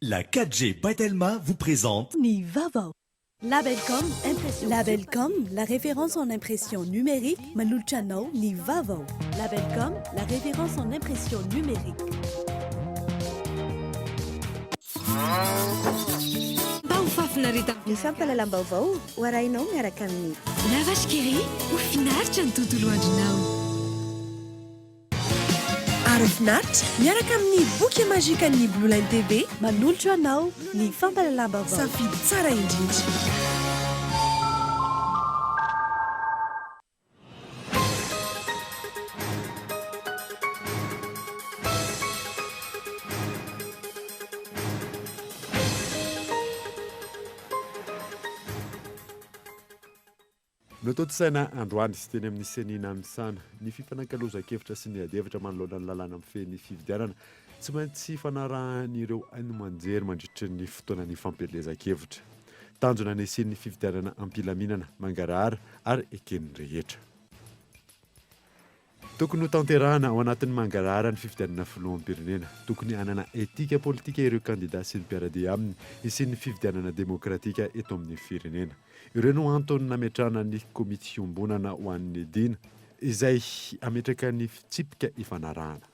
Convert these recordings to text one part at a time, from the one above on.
La 4G by Telma vous présente Ny vaovao. Labelcom impression. Labelcom, la référence en impression numérique, manolotra anao ny vaovao. Labelcom, la référence en impression numérique. Mba ho fahafinaretana. Ny fampahalalam-baovao ho arahinao miaraka amin'ny. La Vache qui rit, ho finaritra ny tontolo andronao. Ary finaritra miaraka amin'ny boky magikan'ny Blue Line TV. Manolotra anao ny fampahalalam-baovao. Safidy tsara indrindra. Notontosaina androany teny amin'ny Ceni Nanisana ny fifanakalozan-kevitra sy ny adihevitra manoloana ny lalàna mifehy ny fifidianana tsy maintsy ifanarahan'ireo haino aman-jery mandritra ny fotoanan'ny fampielezan-kevitra. Tanjona ny hisian'ny fifidianana am-pilaminana, mangarahara ary eken'ny rehetra. Tokony ho tanterahana ao anatin'ny mangarahara ny fifidianana filoham-pirenena. Tokony hanana etika politika ireo kandida sy ny mpiara-dia aminy hisian'ny fifidianana demokratika eto amin'ny firenena. Ireo no antony nametrahana ny komity iombonana ho an'ny Dina, izay hametraka ny fitsipika ifanarahana.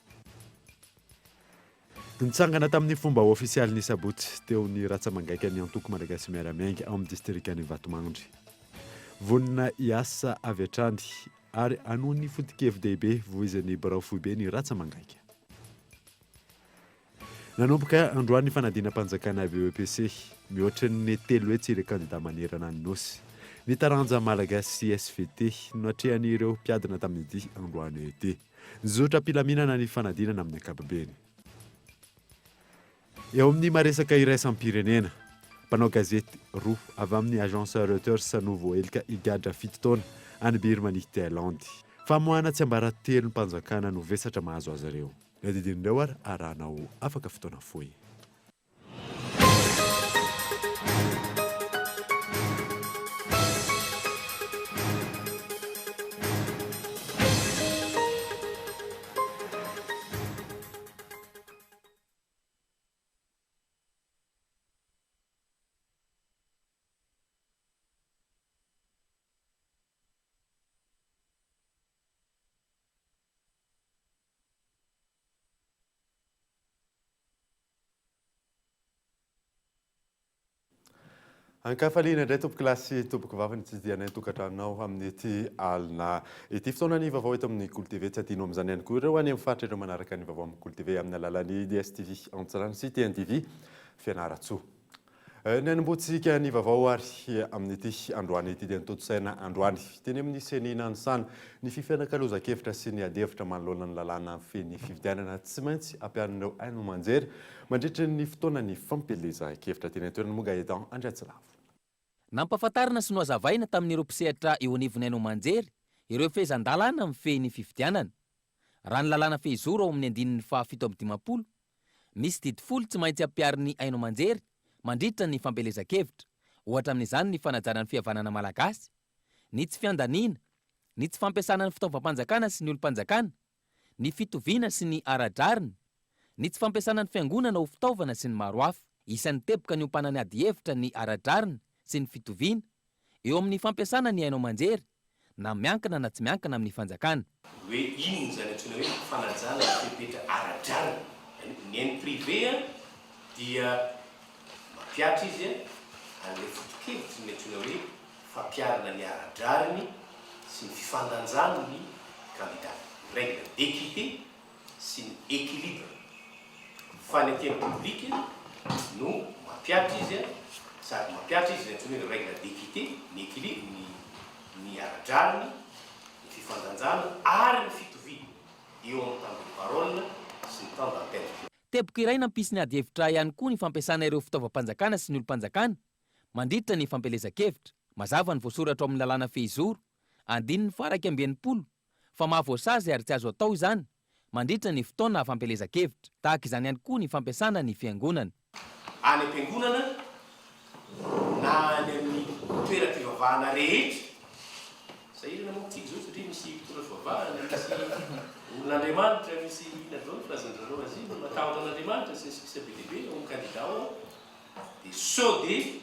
Nitsangana tamin'ny fomba ofisialy ny sabotsy teo ny ratsa-mangaikan'ny antoko Malagasy Miara-Miainga ao amin'ny distrikan'i Vatomandry. Vonona hiasa avy hatrany ary hanohy ny foto-kevi-dehibe voizin'ny birao foibe ny ratsa-mangaika. Nanomboka androany ny fanadinam-panjakana BEPC. Mihoatra ny 300 ireo kandida manerana ny Nosy. Ny taranja Malagasy sy SVT no natrehan'ireo mpiadina tamin'ity androany ity. Nizotra am-pilaminana ny fanadinana amin'ny ankapobeny. Eo amin'ny maresaka iraisam-pirenena, mpanao gazety roa avy amin'ny agence Reuters no voaheloka higadra fito taona any Birmanie, Thailandy. Famoahana tsiambaratelom-panjakana no vesatra mahazo azy ireo. Ny adidin'ireo ary arahanao afaka fotoana fohy. Ankafaliana indray tompoko lahy sy tompoko vavy ny tsidihanay ny tokantranonao amin'ity alina ity. Fotoana ny vaovao eto amin'ny Kolo TV. Tsy adino amin'izany ihany koa ireo any amin'ny faritra ireo manaraka ny vaovao amin'ny Kolo TV amin'ny alalan'ny DSTV Antsiranana sy TNTV Fianarantsoa. Ny hanombohantsika ny vaovao ary amin'ity androany ity dia notontosaina androany teny amin'ny Ceni Nanisana ny fifanakalozan-kevitra sy ny adihevitra manoloana ny lalàna mifehy ny fifidianana tsy maintsy ampiharin'ireo haino aman-jery mandritra ny fotoanan'ny fampielezan-kevitra teny an-toerana moa Gaëtan Andriatsilavo. Nampahafantarina sy nohazavaina tamin'ireo mpisehatra eo anivon'ny haino aman-jery ireo fehezan-dalàna mifehy ny fifidianana. Raha ny lalàna fehizoro ao amin'ny andininy faha 57 Misy didy folo tsy maintsy ampiharin'ny haino aman-jery mandritra ny fampielezan-kevitra. Ohatra amin'izany ny fanajana ny fihavanana malagasy, ny tsy fiandaniana, ny tsy fampiasana ny fitaovam-panjakana sy ny olom-panjakana, ny fitoviana sy ny ara-drariny, ny tsy fampiasana ny fiangonana ho fitaovana sy ny maro hafa. Isan'ny teboka niompanan'ny adihevitra ny ara-drariny sy ny fitoviana eo amin'ny fampiasana ny haino aman-jery na miankina na tsy miankina amin'ny fanjakana. Hoe inona izany antsoina hoe fanajana ny fepetra ara-drariny? Izany hoe ny haine privé dia mampihatra izy an'ilay foto-kevitry ny antsoina hoe fampiharana ny ara-drariny sy ny fifandanjan'ny kandida, règle d'équité sy ny équilibre. Fa ny aty amin'ny public no mampihatra izy sady mampihatra izy ny antsoina hoe règle d'équité, ny équilibre, ny ny ara-drariny, ny fifandanjana ary ny fitoviana eo amin'ny temps de parole sy ny temps d'antenne. Teboka iray nampisy ny adihevitra ihany koa ny fampiasana ireo fitaovam-panjakana sy ny olom-panjakana mandritra ny fampielezan-kevitra. Mazava ny voasoratra ao amin'ny lalàna fehizoro, andininy faha 61, fa mahavoasazy ary tsy azo atao izany mandritra ny fotoana fampielezan-kevitra. Tahaka izany ihany koa ny fampiasana ny fiangonana. Any am-piangonana na any amin'ny toeram-pivavahana rehetra. Sahirana manko tsika izao satria misy mpitondra fivavahana, misy. Olon'Andriamanitra misy inona daholo ny filazan-dry zareo azy iny, matahotra an'Andriamanitra sy ny sisa be dia be ao amin'ny kandida ao dia sao dia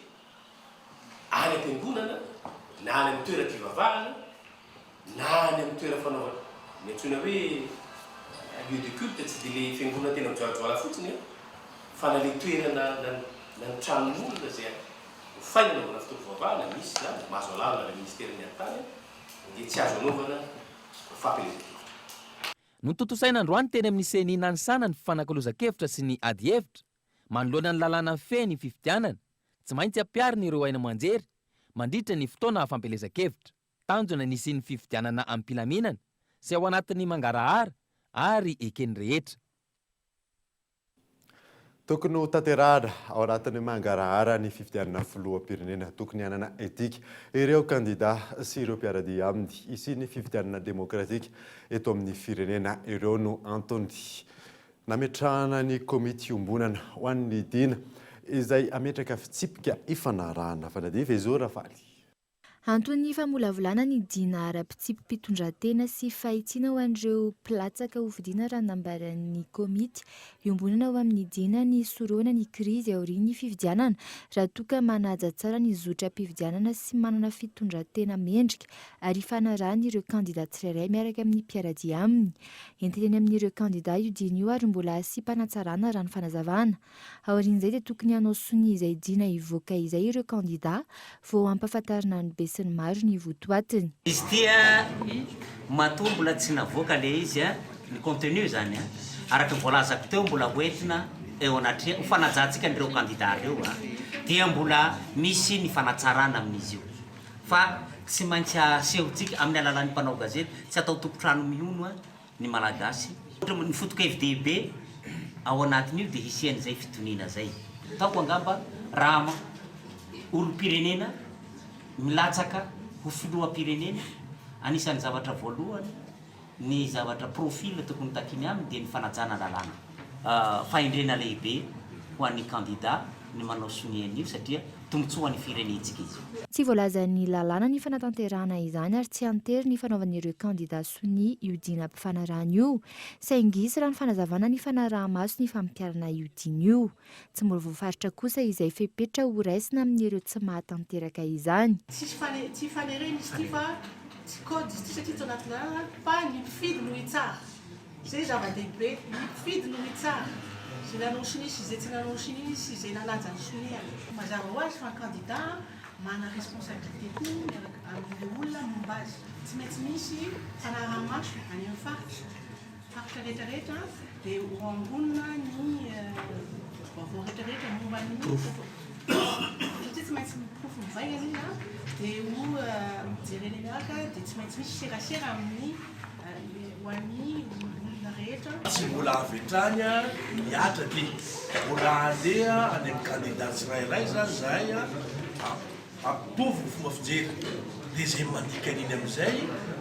any am-piangonana na any amin'ny toeram-pivavahana na any amin'ny toeram-fanaovana ny antsoina hoe lieu de culte, tsy dia ilay fiangonana tena mijoalajoala fotsiny an, fa na ilay toerana na na ny tranon'olona izay hofaina anaovana fotoam-pivavahana, misy izany, mahazo alalana avy amin'ny minisiteran'ny Atitany dia tsy azo anaovana fampielezan-kevitra. Notontosaina androany teny amin'ny Ceni Nanisana ny fifanakalozan-kevitra sy ny adihevitra manoloana ny lalàna mifehy ny fifidianana tsy maintsy ampiharina ireo haino aman-jery mandritra ny fotoana fampielezan-kevitra. Tanjona ny hisian'ny fifidianana amim-pilaminana sy ao anatin'ny mangarahara ary eken'ny rehetra. Tokony ho tanterahana ao anatin'ny mangarahara ny fifidianana filoham-pirenena. Tokony hanana etika ireo kandida sy ireo mpiara-dia aminy. Hisian'ny fifidianana demokratika eto amin'ny firenena. Ireo no antony nametrahana ny komity iombonana ho an'ny dina izay hametraka fitsipika ifanarahana. Fanadihy Vezo Rafaly. Anton'ny famolavolana ny dina ara-pitsipi-pitondran-tena sy fahitsiana ho an'ireo mpilatsaka hofidiana raha nambaran'ny komity iombonana ho amin'ny dina ny hisorohana ny krizy aorian'ny fifidianana raha toa ka manaja tsara ny zotram-pifidianana sy manana fitondran-tena mendrika ary ifanarahana ireo kandida tsirairay miaraka amin'ny mpiara-dia aminy. Entina eny amin'ireo kandida io dina io ary mbola asiam-panatsarana raha ny fanazavana. Aorian'izay dia tokony hanao sonia izay dina hivoaka izay ireo kandida vao hampahafantarina ny besinimaro ny votoatiny. Izy ity a, matoa mbola tsy navoaka le izy a, ny contenu zany a, araka ny voalazako teo mbola ho entina eo anatreha, ho fanajantsika an'ireo kandida ireo a, dia mbola misy ny fanatsarana amin'izy io. Fa tsy maintsy asehontsika amin'ny alalan'ny mpanao gazety, tsy atao tompon-trano mihono a, ny Malagasy. Ny foto-kevi-dehibe ao anatin'io dia hisian'izay fitoniana izay. Ataoko angamba raha olom-pirenena milatsaka ho filoham-pirenena, anisan'ny zavatra voalohany, ny zavatra profil tokony takiany aminy dia ny fanajana lalàna. Fahendrena lehibe ho an'ny kandida ny manao sonia an'io satria tombontsoa ho an'ny firenentsika izy io. Tsy voalazan'ny lalàna ny fanatanterahana izany ary tsy an-tery ny fanaovan'ireo kandida sonia io dina ampifanarahana io, saingy hisy raha ny fanazavana ny fanaraha-maso ny fampiharana io dina io. Tsy mbola voafaritra kosa izay fepetra ho raisina amin'ireo tsy mahatanteraka izany. Tsisy fane, tsy fanerena izy ity fa tsy code izy ity satria tsy ao anatin'ny lalàna fa ny mpifidy no hitsara. Izay zava-dehibe, ny mpifidy no hitsara, izay nanao sonia sy izay tsy nanao sonia sy izay nanaja ny soniany. Mazava ho azy fa ny kandida manana responsabilité koa miaraka amin'ireo olona momba azy. Tsy maintsy misy fanaraha-maso any amin'ny faritra, faritra rehetra rehetra dia ho angonina ny vaovao rehetra rehetra momba ny satria tsy maintsy porofo mivaingana izy dia ho jerena miaraka dia tsy maintsy misy serasera amin'ny Ho an'ny olona rehetra. Tsy mbola avy hatrany mihatra dia mbola handeha any amin'ny kandida tsirairay izany izahay hampitovy ny fomba fijery dia izay mandika an'iny amin'izay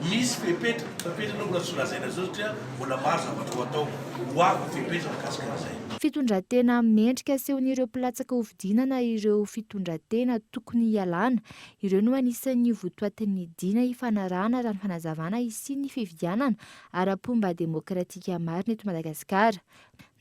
misy fepetra, fepetra aloha mbola tsy ho lazaina izao satria mbola maro zavatra ho atao, ho avy ny fepetra mikasika an'izay. Fitondran-tena mendrika asehon'ireo mpilatsaka hofidiana na ireo fitondran-tena tokony hialana Ireo no anisan'ny votoatin'ny dina ifanarahana raha ny fanazavana hisian'ny fifidianana ara-pomba demokratika marina eto Madagasikara.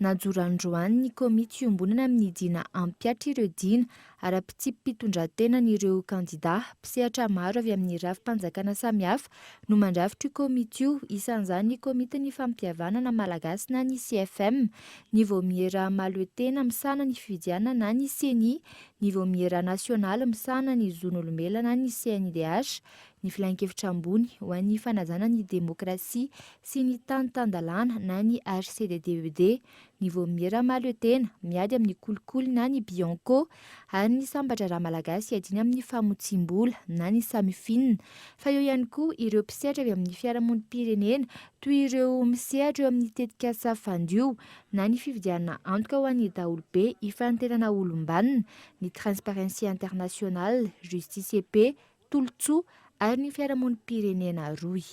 Najoro androany ny komity iombonana amin'ny dina hampihatra ireo dina ara-pitsipi-pitondrantenan'ireo kandida. Mpisehatra maro avy amin'ny rafi-panjakana samihafa no mandrafitra io komity io, isan'izany ny komitin'ny fampihavanana malagasy na ny CFM, ny vaomiera mahaleotena misahana ny fifidianana na ny Ceni, ny Vaomiera Nasionaly misahana ny Zon'olombelona na ny CNIDH, ny Filankevitra Ambony ho an'ny Fanajana ny Demokrasia sy ny Tany Tan-dalàna na ny HCDDED, ny Vaomiera Mahaleotena miady amin'ny Kolikoly na ny Bianco ary ny Sambadraharaha Malagasy hiadiana amin'ny Famotsiam-bola na ny Samifin. Fa eo ihany koa ireo mpisehatra avy amin'ny fiarahamonim-pirenena toy ireo misehatra eo amin'ny tetikasa Fandio na ny fividianana antoka ho an'ny daholobe hifantenana olom-banona, ny Transparency International, Justice et Paix, Tolotsoa ary ny fiarahamonim-pirenena rohy.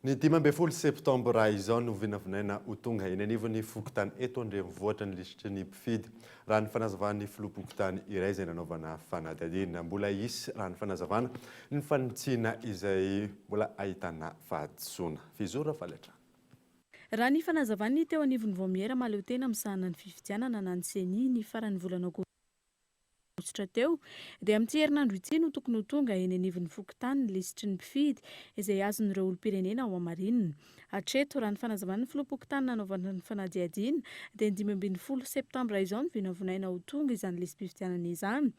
Ny 15 septambra izao no vinavinaina ho tonga eny anivon'ny fokontany eto an-drenivohitra ny lisitry ny mpifidy, raha ny fanazavan'ny filoham-pokontany iray izay nanaovana fanadihadiana. Mbola hisy, raha ny fanazavana, ny fanitsiana izay mbola ahitana fahadisoana. Fizora faly hatrany. Raha ny fanazavan'ny teo anivon'ny vaomiera mahaleotena misahana ny fifidianana na ny Ceni ny faran'ny volana aogositra teo dia amin'ity herinandro ity no tokony ho tonga eny anivon'ny fokontany ny lisitry ny mpifidy izay azon'ireo olom-pirenena ao Amarinina. Hatreto, raha ny fanazavan'ny filoham-pokontany nanaovana ny fanadihadiana dia ny 15 septambra izao no vinavinaina ho tonga izany lisi-pifidianana izany.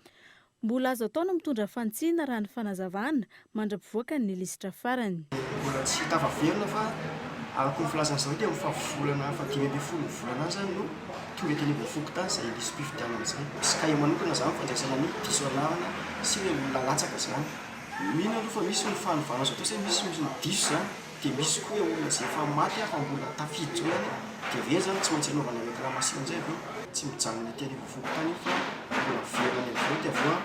Mbola azo atao ny mitondra fantsina raha ny fanazavana, mandra-pivoakany ny lisitra farany. Mbola tsy tafaverina fa araka ny filazan'ny zareo dia amin'ny fahavolana faha 15 ny volana any izany no tonga ety anivon'ny fokontany izay lisi-pifidianana izay. Misy kahie manokana izany fandraisana ny diso anarana sy ny olona latsaka izany. Mino aloha fa misy ny fanovana azo atao satria misy ny diso izany. Dia misy koa hoe olona izay efa maty fa mbola tafiditra eo ihany dia avy eo izany tsy maintsy anaovana réclamation indray avy eo, tsy mijanona ety anivon'ny fokontany io fa mbola miverina any avy eo dia avy eo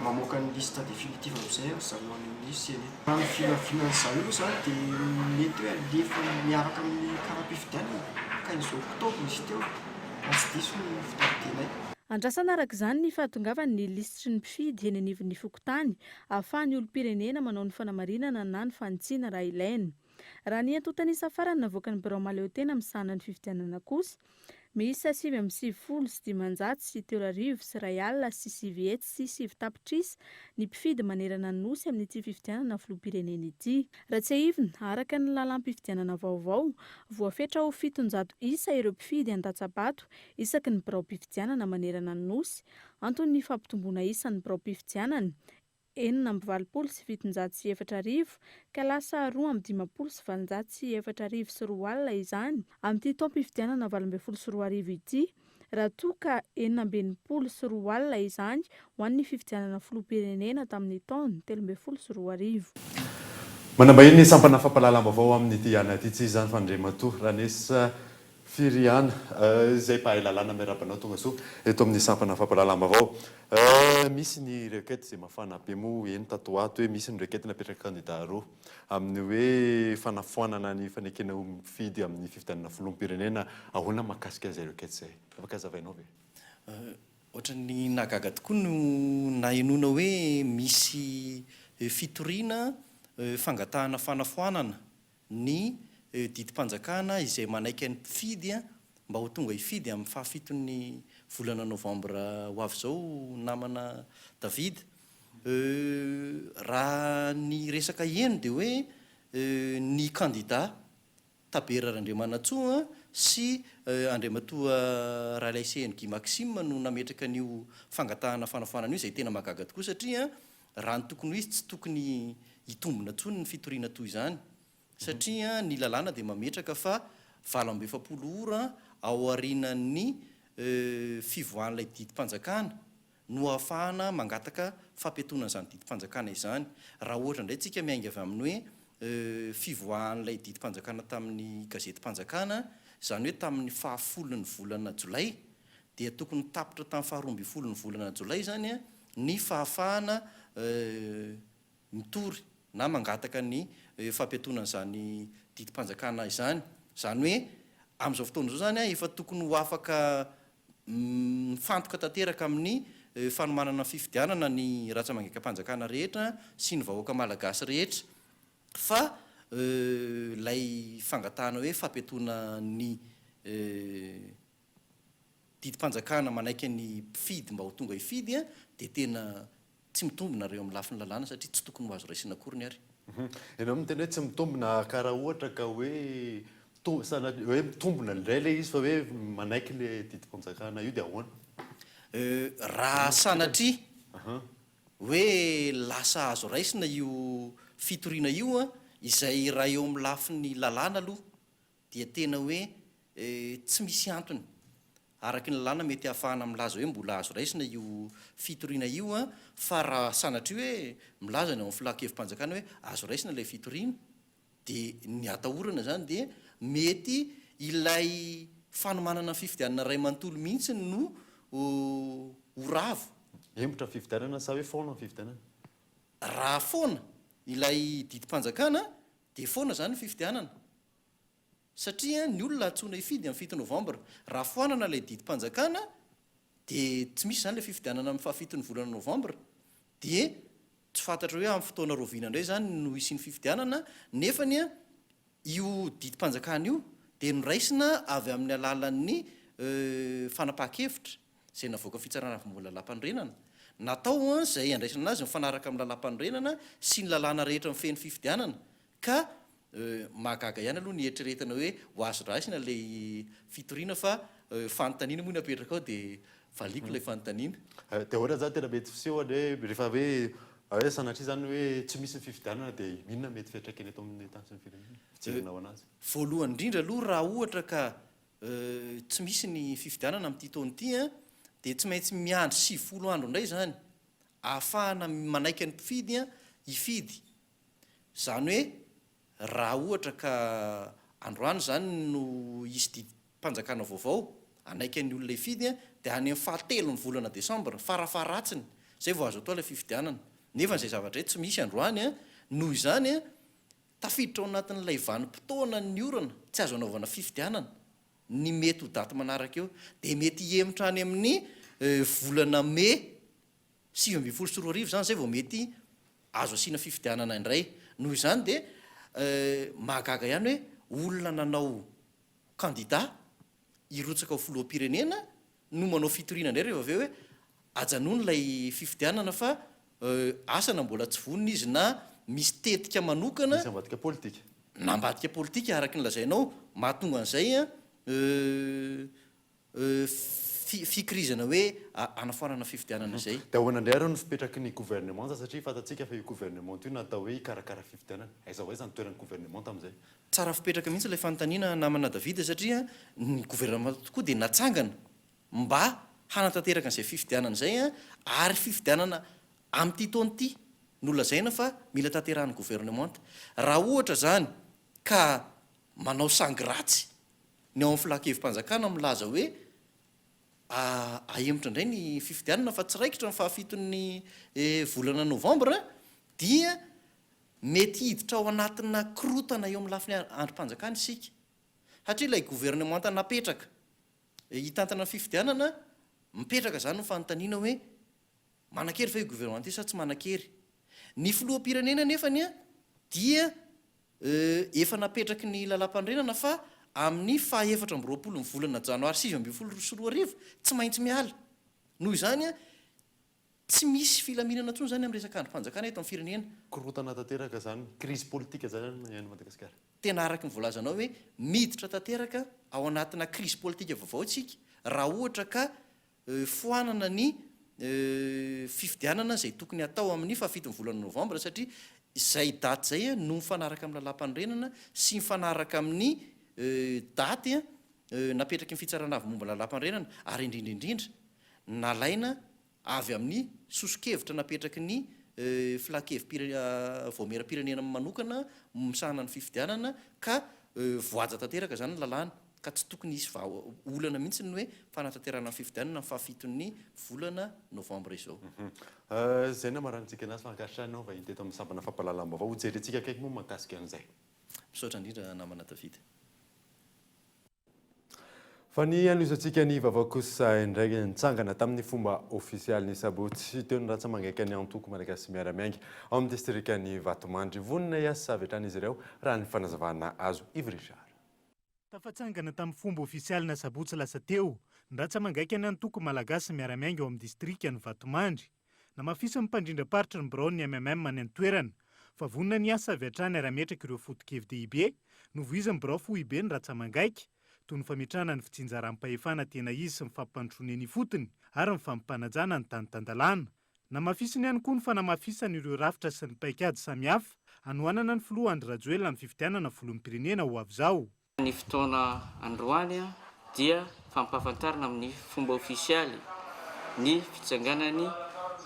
mamoaka ny liste définitive amin'izay ry zareo any amin'ny ceni. Raha ny vinavinan'ny zareo aloha izany dia mety hoe alefa miaraka amin'ny kara-pifidianana 15 octobre izy teo raha tsy diso ny fitadidianay. Andrasana araka izany ny fahatongavan'ny lisitry ny mpifidy eny anivon'ny fokontany ahafahan'ny olom-pirenena manao ny fanamarinana na ny fanitsiana raha ilaina. Raha ny antontan'isa farany navoakan'ny birao mahaleotena misahana ny fifidianana kosa, miisa 399,301 900 tapitrisa ny mpifidy manerana ny Nosy amin'ity fifidianana filoham-pirenena ity. Raha tsiahivina, araka ny lalàm-pifidianana vaovao, voafetra ho 700 isa ireo mpifidy handatsa-bato isaky ny biraom-pifidianana manerana ny Nosy, Antony ny fampitomboana isa ny biraom-pifidianana, 786 ka lasa 852 izany amin'ity taom-pifidianana 2018 ity, raha toa ka 2066 izany ho an'ny fifidianana filoham-pirenena tamin'ny taona 2013. Manambahiny ny sampana fampahalalam-baovao amin'ity alina ity tsy iza izany fa Andriamatoa Ranesa Firiana, izay mpahay lalàna miarahaba anao tonga soa eto amin'ny sampana fampahalalam-baovao. Misy ny requête izay mafana be moa eny tato ho ato hoe misy ny requête napetraky kandida roa amin'ny hoe fanafoanana ny fanekena ho mpifidy amin'ny fifidianana filoham-pirenena. Ahoana mahakasika izay requête izay? Afaka hazavainao ve? Ohatran'ny nahagaga tokoa no nahenoana hoe misy fitoriana fangatahana fanafoanana ny didim-panjakana izay manaiky ny mpifidy mba ho tonga hifidy amin'ny fahafiton'ny volana novambra ho avy izao namana David. Raha ny resaka heno dia hoe ny kandida Tabera Randriamanantsoa sy Andriamatoa Ralaiseheno Guy Maxime no nametraka an'io fangatahana fanafoanana io izay tena mahagaga tokoa satria Raha ny tokony ho izy tsy tokony hitombina intsony ny fitoriana toy izany satria ny lalàna dia mametraka fa 48 ora aorianan'ny fivoahan'ilay didim-panjakana no ahafahana mangataka fampiatoana an'izany didim-panjakana izany. Raha ohatra indray tsika miainga avy amin'ny hoe fivoahan'ilay didim-panjakana tamin'ny gazetim-panjakana, izany hoe tamin'ny fahafolon'ny volana jolay, dia tokony tapitra tamin'ny faharoa ambin'ny folon'ny volana jolay izany ny fahafahana mitory na mangataka ny fampiatoana an'izany didim-panjakana izany. Izany hoe amin'izao fotoana izao izany efa tokony ho afaka mifantoka tanteraka amin'ny fanomanana fifidianana ny ratsa-mangaikam-panjakana rehetra sy ny vahoaka malagasy rehetra fa ilay fangatahana hoe fampiatoana ny didim-panjakana manaiky ny mpifidy mba ho tonga hifidy dia tena tsy mitombina raha eo amin'ny lafiny lalàna satria tsy tokony ho azo raisina akoriny ary. Ianao miteny hoe tsy mitombina ka raha ohatra ka hoe sanatria hoe mitombina indray ilay izy fa hoe manaiky ilay didim-panjakana io dia ahoana? Raha sanatria hoe lasa azo raisina io fitoriana io izay raha eo amin'ny lafiny lalàna aloha dia tena hoe tsy misy antony araka ny lalàna mety hahafahana milaza hoe mbola azo raisina io fitoriana io fa raha sanatria hoe milaza ny ao amin'ny filan-kevi-panjakana hoe azo raisina ilay fitoriana dia ny atahorana izany dia mety ilay fanomanana ny fifidianana iray manontolo mihitsy no ho rava. Hemotra ny fifidianana sa hoe foana ny fifidianana? Raha foana ilay didim-panjakana. Dia foana izany ny fifidianana. Satria ny olona antsoina hifidy amin'ny fito novambra. Raha foanana ilay didim-panjakana dia tsy misy izany ilay fifidianana amin'ny fahafiton'ny volana novambra. Dia tsy fantatra hoe amin'ny fotoana rahoviana indray izany no hisian'ny fifidianana nefany io didim-panjakana io dia noraisina avy amin'ny alalan'ny fanapahan-kevitra izay navoakan'ny Fitsarana Avo Momba ny Lalàmpanorenana. Natao izay handraisana azy mifanaraka amin'ny lalàmpanorenana sy ny lalàna rehetra mifehy ny fifidianana ka mahagaga ihany aloha ny hieritreretana hoe ho azo raisina ilay fitoriana fa fanontaniana moa no apetraka ao dia valiako ilay fanontaniana. Dia ahoana izany tena mety fisehony hoe rehefa hoe hoe sanatria izany hoe tsy misy ny fifidianana dia inona mety fiantraikany eto amin'ny tany sy ny firenena? Fijerinao anazy. Voalohany indrindra aloha raha ohatra ka tsy misy ny fifidianana amin'ity taona ity dia tsy maintsy miandry 90 andro indray izany ahafahana manaiky ny mpifidy hifidy. Izany hoe raha ohatra ka androany izany no hisy didim-panjakana vaovao hanaiky ny olona hifidy dia any amin'ny fahatelon'ny volana desambra farafaharatsiny izay vao azo atao ilay fifidianana. Nefa izay zavatra izay tsy misy androany noho izany tafiditra ao anatin'ilay vanim-potoanan'ny orana tsy azo anaovana fifidianana ny mety ho daty manaraka eo dia mety hihemotra any amin'ny volana mey 2019 izany izay vao mety azo asiana fifidianana indray. Noho izany dia mahagaga ihany hoe olona nanao kandida hirotsaka ho filoham-pirenena no manao fitoriana indray rehefa avy eo hoe ajanony ilay fifidianana fa asa na mbola tsy vonona izy na misy tetika manokana Misy ambadika politika. Na ambadika politika araka ny lazainao mahatonga an'izay fikirizana hoe hanafoanana fifidianana izay. Dia ahoana indray ary no fipetraky ny gouvernemanta satria fantatsika fa io gouvernemanta io natao hoe hikarakara fifidianana. Aiza ho aiza ny toeran'ny gouvernemanta amin'izay? Tsara fipetraka mihitsy ilay fanontaniana namana David satria ny gouvernemanta tokoa dia natsangana mba hanatanteraka an'izay fifidianana izay ary fifidianana amin'ity taona ity no lazaina fa mila tanterahan'ny gouvernemanta. Raha ohatra izany ka manao sangy ratsy Ny ao amin'ny filan-kevi-panjakana milaza hoe ahemotra indray ny fifidianana fa tsy raikitra ny fahafiton'ny volana novambra dia mety hiditra ao anatina korontana eo amin'ny lafiny andrim-panjakana isika satria ilay governemanta napetraka hitantana ny fifidianana mipetraka izany ny fanontaniana hoe manan-kery ve io governemanta io sa tsy manan-kery? Ny filoham-pirenena anefany dia Efa napetraky ny lalàmpanorenana fa amin'ny faha 24 ny volana janoary 2019 tsy maintsy miala. Noho izany, tsy misy filaminana intsony izany amin'ny resaka andrim-panjakana eto amin'ny firenena. Korontana tanteraka izany, crise politique izany any Madagasikara. Tena araka ny voalazanao hoe miditra tanteraka ao anatina crise politique vaovao isika raha ohatra ka foanana ny fifidianana izay tokony hatao amin'ny fahafiton'ny volana novambra satria izay daty izay no mifanaraka amin'ny lalàmpanorenana sy mifanaraka amin'ny daty napetraky ny fitsarana avo momba ny lalàmpanorenana ary indrindra indrindra nalaina avy amin'ny soso-kevitra napetraky ny filan-kevi-pire vaomieram-pirenena manokana misahana ny fifidianana ka voahaja tanteraka izany ny lalàna. ka tsy tokony hisy vaha olana mihitsy ny hoe fanatanterahana ny fifidianana ny fahafiton'ny volana novambra izao. Izay no namarantsika anazy fa ankasitrahina aho vahiny teto amin'ny sampana fampahalalam-baovao. Hojerentsika akaiky moa mahakasika an'izay. Misaotra indrindra namana David. Fa ny hanohizantsika ny vaovao kosa indray nitsangana tamin'ny fomba ofisialy ny sabotsy teo ny rantsa-mangaika ny antoko Malagasy Miara-Miainga ao amin'ny distrikan'i Vatomandry. Vonona hiasa avy hatrany izy ireo raha ny fanazavana azo. Yves Richard. Tafatsangana tamin'ny fomba ofisialy ny asabotsy lasa teo ny rantsa-mangaika ny antoko Malagasy Miara-Miainga ao amin'ny distrikan'i Vatomandry. Namafisin'ny mpandrindram-paritry ny biraon'ny MMM any an-toerana fa vonona ny hiasa avy hatrany ary hametraka ireo foto-kevi-dehibe novoizin'ny birao foibe ny rantsa-mangaika toy ny fametrahana ny fitsinjaram-pahefana tena izy sy ny fampandrosoana eny ifotony ary ny fampanajana ny tany tan-dalàna. Namafisiny ihany koa ny fanamafisana ireo rafitra sy ny paikady samihafa hanohanana ny filoha Andry Rajoelina amin'ny fifidianana filoham-pirenena ho avy izao. Ny fotoana androany dia fampahafantarana amin'ny fomba ofisialy ny fitsanganan'ny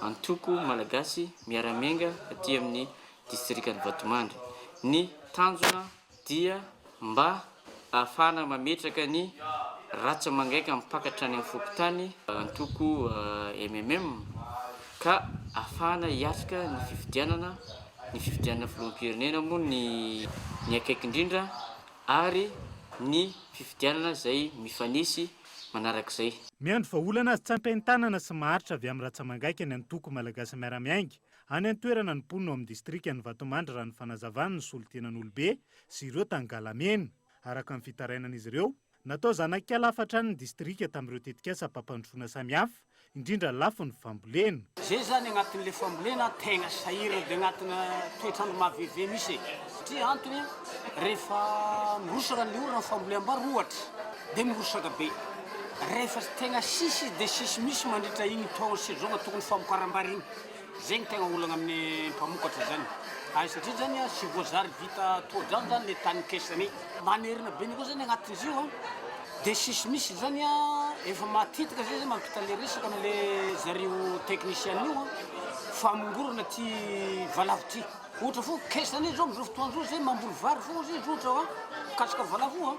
antoko Malagasy Miara-Miainga aty amin'ny distrikan'i Vatomandry. Ny tanjona dia mba ahafahana mametraka ny ratsa-mangaika mipaka hatrany amin'ny fokontany, antoko mmm, ka ahafahana hiatrika ny fifidianana, ny fifidianana filoham-pirenena moa ny ny akaiky indrindra ary ny fifidianana izay mifanesy manarak'izay. Miandry vahaolana azo tsampain-tanana sy maharitra avy amin'ny ratsa-mangaika ny antoko Malagasy Miara-Miainga any an-toerana ny mponina ao amin'ny distrikan'i Vatomandry raha ny fanazavan'ny solontenan'olobe sy ireo Tangalamena. Araka ny fitarainan'izy ireo, natao zanak'ala hafa hatrany ny distrika tamin'ireo tetikasam-pampandrosoana samihafa, indrindra lafiny fambolena. Zay zany agnatin'le fambolena tegna sahirana be agnatina toetr'andro mahaveve misy e! Satria antony rehefa mirosaka ny orana ny famboleam-bary ohatra de mirosaka be, rehefa tegna sisy izy de sisy misy mandritra igny taogno saison tokony famokaram-bary igny. Zegny tegna olagna amin'ny mpamokatra zany ay satria zany tsy voazary vita toa-drano zany le tany kesany. Manerina be ny koa zany agnatin'izy io an, de sisy misy zany an, efa matetika zay zay mampita le resaka amle zareo technicien io an, famongorana ty valavo ty. Ohatra fo kesany zao amizao fotoana zao zay mamboly vary fô zay ohatra an, mikasika valavo io an,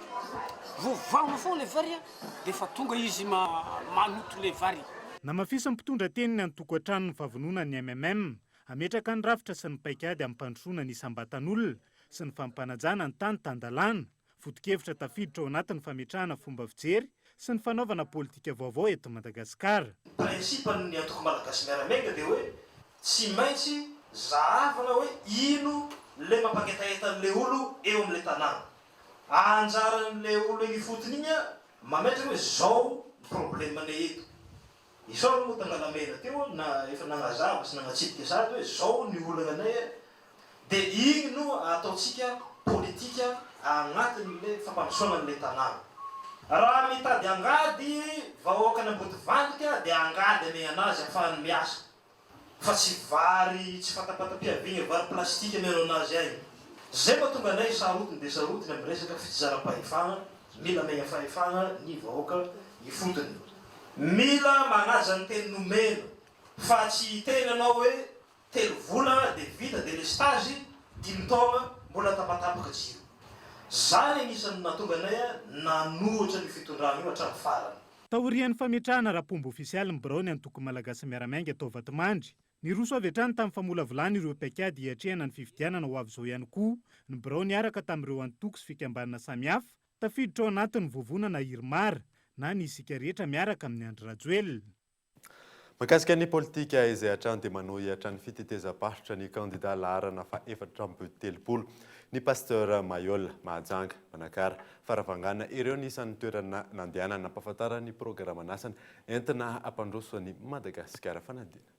vao vahona fô le vary an. Dia efa tonga izy manoto le vary. Namafisin'ny mpitondra teny ny antoko hatrany ny fahavononan'ny MMM hametraka ny rafitra sy ny paikady hampandrosoana ny isam-batan'olona sy ny fampanajana ny tany tan-dalàna, foto-kevitra tafiditra ao anatin'ny fametrahana fomba fijery sy ny fanaovana politika vaovao eto Madagasikara. Ny principe-n'ny antoko Malagasy Miara-Miainga dia hoe tsy maintsy zahavana hoe ino le mampangetaheta an'le olo eo am'le tanàna. Anjaran'ilay olona eny ifotony iny an, mametraka hoe zao ny problème-nay eto. Isaorana moa Tangalamena teo na efa nagnazava sy nagnatsidika sahady hoe zao ny olagnanay an, dia igny no ataontsika politika agnatin'ilay fampandrosoana an'ilay tanàna. Raha mitady angady vahoakan'Ambodivandrika dia angady amegna anazy afahany miasa. Fa tsy vary tsy fantapanta-piaviagna vary plastika amianao anazy agny. Zay mahatonga anay sarotiny dia sarotiny amin'ny resaka fitsinjaram-pahefagna, mila amegna fahefagna ny vahoaka ifotony. Mila magnaja ny teny nomena fa tsy hiteny anao hoe telo volagna dia vita delestazy, dimy taogna mbola tapatapaka jiro. Zany agnisan'ny nahatonga anay nanohitra an'io fitondragna io hatramin'ny farany. Taorian'ny fametrahana ara-pomba ofisialy ny biraon'ny Antoko Malagasy Miara-Miainga tao Vatomandry, niroso avy hatrany tamin'ny famolavolana ireo paikady hiatrehana ny fifidianana ho avy izao ihany koa ny birao niaraka tamin'ireo antoko sy fikambanana samihafa tafiditra ao anatin'ny vovonana Irmar na ny Isika Rehetra Miaraka amin'i Andry Rajoelina. Mahakasika ny politika izay hatrany dia manohy hatrany fitetezam-paritra ny kandida laharana faha-34, ny Pasteur Maihol, Mahajanga, Manakara, Farafangana ireo ny isan'ny toerana nandehanana nampahafantarany ny programan'asany entina hampandroso an'i Madagasikara. Fanadihana.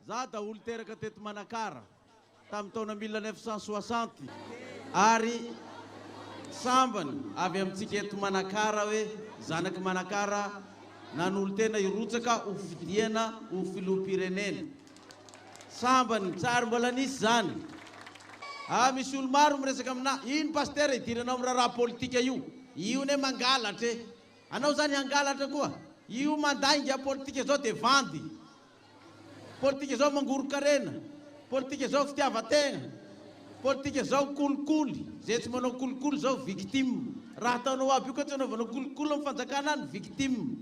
Za daholo teraka teto Manakara tamin'ny taona 1960 ary sambany avy amintsika eto Manakara hoe zanak'i Manakara nanolo-tena hirotsaka ho fidiana ho filoham-pirenena. Sambany, tsy ary mbola nisy izany. Ah, misy olo maro miresaka aminà, ino Pasitera idiranao amin'ny raharaha politika io? Io anie mangalatra e! Anao zany hangalatra koa? Io mandainga politika zao dia vandy. Politika zao mangoron-karena. Politika zao fitiavan-tegna. Politika zao kolikoly. Zay tsy manao kolikoly zao victime. Raha ataonao aby io ka tsy anaovanao kolikoly amin'ny fanjakana any victime.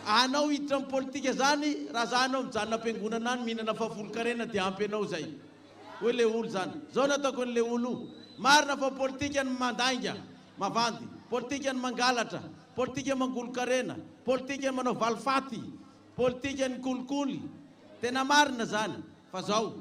Anao hiditra amin'ny politika zany raha za anao mijanona am-piangonana any mihinana fahafolon-karena dia ampy anao zay. Hoy le olo zany. Zao no ataoko an'le olo io. Marina fa politika ny mandainga. Mavandy. Politika ny mangalatra. Politika mangolon-karena. Politika ny manao valifaty. Politika ny kolikoly. Tena marina zany. Fa zao.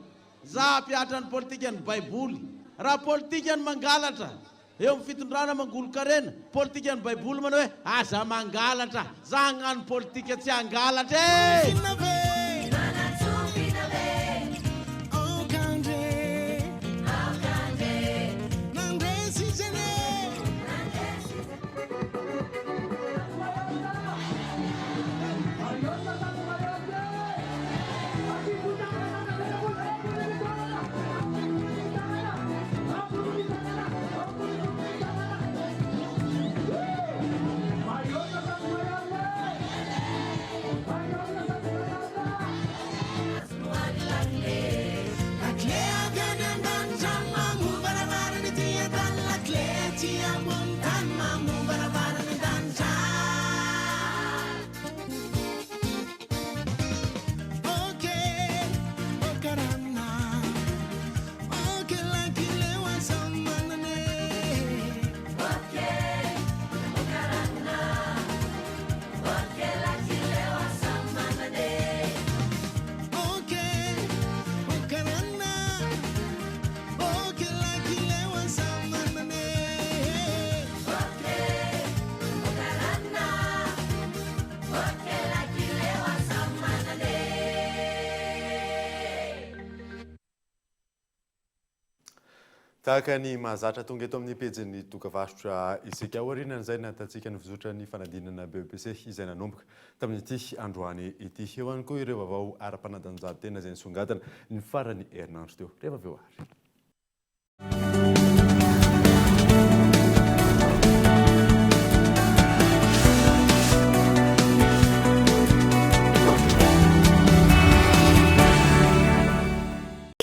Za hampihatra ny politika ny baiboly. Raha politika ny mangalatra. Eo amin'ny fitondrana mangolon-karena. Politika ny baiboly manao hoe aza mangalatra. Za hagnano politika tsy hangalatra e! Tahaka ny mahazatra tonga eto amin'ny pejin'ny dokavarotra isika. Aorianan'izay nahitantsika ny fizotran'ny fanadinana BEPC izay nanomboka tamin'ity androany ity. Eo ihany koa ireo vaovao ara-panatanjahantena izay nisongadina ny faran'ny herinandro teo. Rehefa avy eo ary.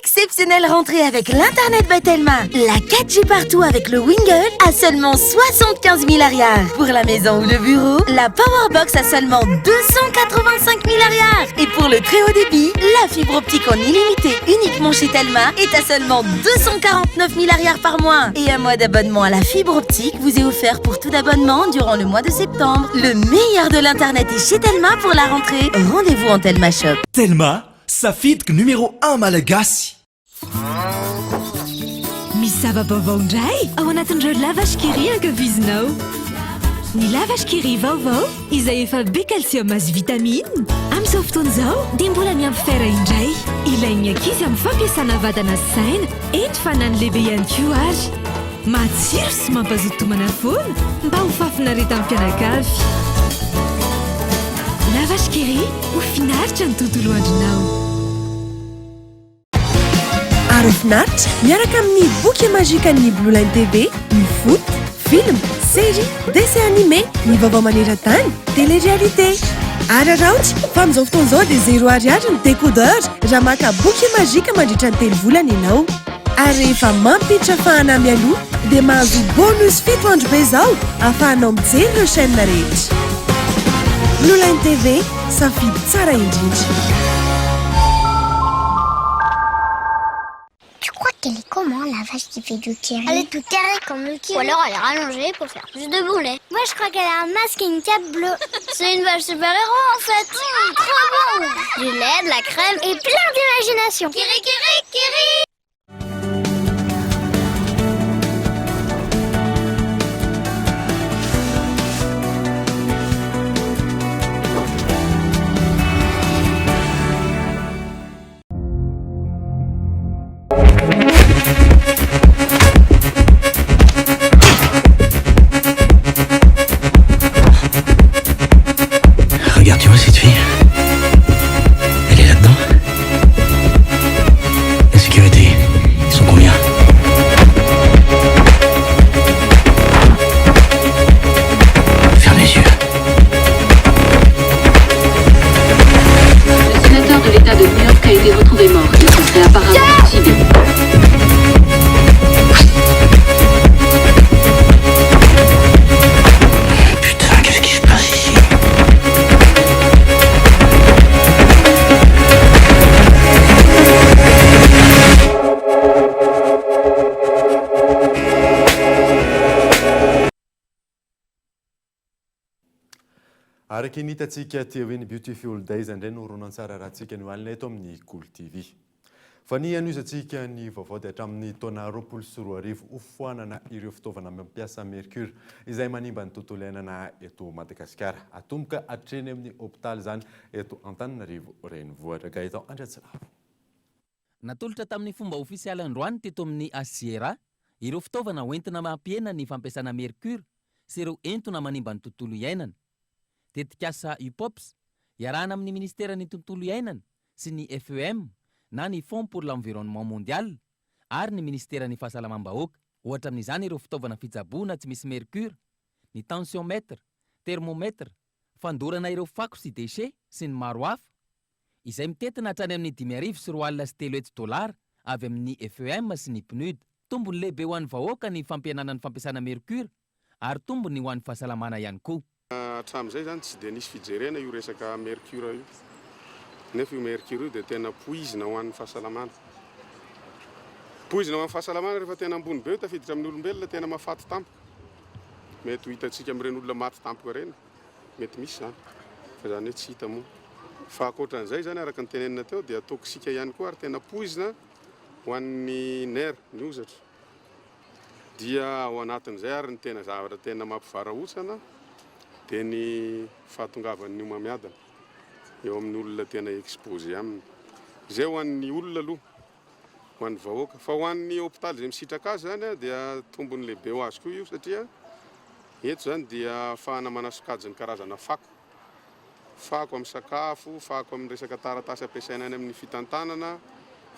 Exceptionnelle rentrée avec l'Internet by Telma. La 4G partout avec le Wingle à seulement 75 000 ariary. Pour la maison ou le bureau, la Powerbox à seulement 285 000 ariary. Et pour le très haut débit, la fibre optique en illimité uniquement chez Telma est à seulement 249 000 ariary par mois. Et un mois d'abonnement à la fibre optique vous est offert pour tout abonnement durant le mois de septembre. Le meilleur de l'Internet est chez Telma pour la rentrée. Rendez-vous en Telma Shop. Telma, safidiko numéro 1 malagasy. Misy zava-baovao indray ao anatin'ireo lavash kiri ankafizinao. Ny lavash kiri vaovao izay efa be calcium sy vitamine. Amin'izao fotoana izao dia mbola miampy fer indray. Ilain'ny ankizy amin'ny fampiasana vatana sy saina, eny fa na ny lehibe ihany koa ary. Matsiro sy mampazoto tomana foana mba ho fahafinaretan'ny mpianakavy. Lavash kiri, ho finaritra ny tontolo andronao. Ary ho finaritra miaraka amin'ny boky magique-n'ny Blue Line TV, ny foot, film, série, dessin animé, ny vaovao maneran-tany, télé-réalité. Araraoty fa amin'izao fotoana izao dia zéro ariary ny décodeur raha maka boky magique mandritra ny telo volana ianao. Ary rehefa mampiditra fahana mialoha dia mahazo bonus fito andro be izao ahafahanao mijery ireo chaîne rehetra. Blue Line TV, safidy tsara indrindra. Tu crois qu'elle est comment la vache qui fait du kiri Elle est tout carrée comme le kiri. Ou alors elle est rallongée pour faire plus de bon lait. Moi je crois qu'elle a un masque et une cape bleue. C'est une vache super-héros en fait. Mmh, trop bon Du lait, de la crème et plein d'imagination. Kiri kiri kiri Regarde, tu vois cette fille Elle est là-dedans La sécurité, ils sont combien Ferme les yeux. Le sénateur de l'État de New York a été retrouvé mort. Il se serait apparemment suicidé. Putain, qu'est-ce qui se passe ici Araka ny hitantsika teo iny Beautiful Days indray no horonantsary arahantsika ny alina eto amin'ny Kolo TV. Fa ny hanohizantsika ny vaovao dia hatramin'ny taona 2020 hofoanana ireo fitaovana mampiasa mercure izay manimba ny tontolo iainana eto Madagasikara. Atomboka hatreny amin'ny hopitaly izany eto Antananarivo Renivohitra. Gaëtan Andriatsilavo. Natolotra tamin'ny fomba ofisialy androany teto amin'ny HCRA ireo fitaovana hoentina mampihena ny fampiasana mercure sy ireo entona manimba ny tontolo iainana. Tetikasa UPOPS, iarahana amin'ny Ministeran'ny Tontolo iainana sy ny FEM na ny Fonds pour l'Environnement Mondial ary ny Ministeran'ny Fahasalamam-bahoaka. Ohatra amin'izany ireo fitaovana fitsaboana tsy misy mercure, ny tensiomètre, thermomètre, fandorana ireo fako sy déchets sy ny maro hafa. izay mitentina hatrany amin'ny 325 dolara avy amin'ny FEM sy ny PNUD. Tombony lehibe ho an'ny vahoaka ny fampihenana ny fampiasana mercure ary tombony ho an'ny fahasalamana ihany koa. Hatramin'izay izany tsy dia nisy fijerena io resaka mercure io, nefa io mercure io dia tena poizina ho an'ny fahasalamana. Poizina ho an'ny fahasalamana rehefa tena ambony be io tafiditra amin'ny olombelona tena mahafaty tampoka. Mety ho hitantsika amin'ireny olona maty tampoka ireny. Mety misy izany, fa izany hoe tsy hita moa. Fa ankoatran'izay izany araka ny tenenina teo dia toxique ihany koa ary tena poizina ho an'ny nerf, ny hozatra. Dia ao anatin'izay ary ny tena zavatra tena mampivarahontsana dia ny fahatongavan'ny homamiadana eo amin'ny olona tena exposé aminy. Izay ho an'ny olona aloha. ho an'ny vahoaka. Fa ho an'ny hopitaly izay misitraka azy izany dia tombony lehibe ho azy koa io satria eto izany dia ahafahana manasokajy ny karazana fako. Fako amin'ny sakafo, fako amin'ny resaka taratasy ampiasaina any amin'ny fitantanana,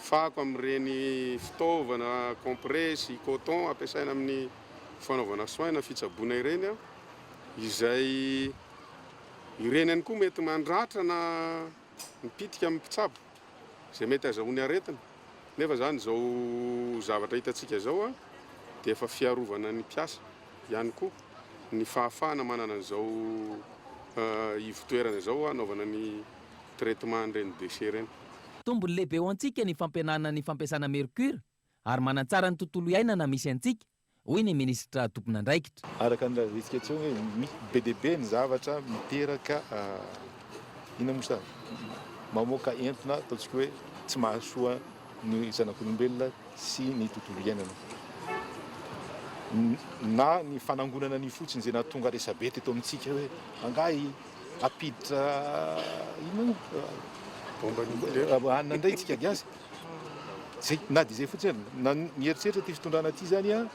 fako amin'ireny fitaovana compresse, coton ampiasaina amin'ny fanaovana soins na fitsaboana ireny izay ireny ihany koa mety mandratra na mipitika amin'ny mpitsabo izay mety azahoany aretina nefa izany izao zavatra hitantsika izao dia efa fiarovana ny mpiasa ihany koa ny fahafahana manana an'izao ivo-toerana izao hanaovana ny traitement an'ireny déchets ireny. Tombony lehibe ho antsika ny fampihenana ny fampiasana mercure ary manatsara ny tontolo iainana misy antsika hoy ny minisitra tompon'andraikitra. Araka ny lazaintsika teo hoe misy be dia be ny zavatra miteraka inona moa sa mamoaka entona ataontsika hoe tsy mahasoa ny zanak'olombelona sy ny tontolo iainana. Na ny fanangonana an'io fotsiny izay nahatonga resabe teto amintsika hoe angaha hampiditra inona moa hanina indray isika gasy. Zay, na dia izay fotsiny ary, na nieritreritra ity fitondrana ity izany an,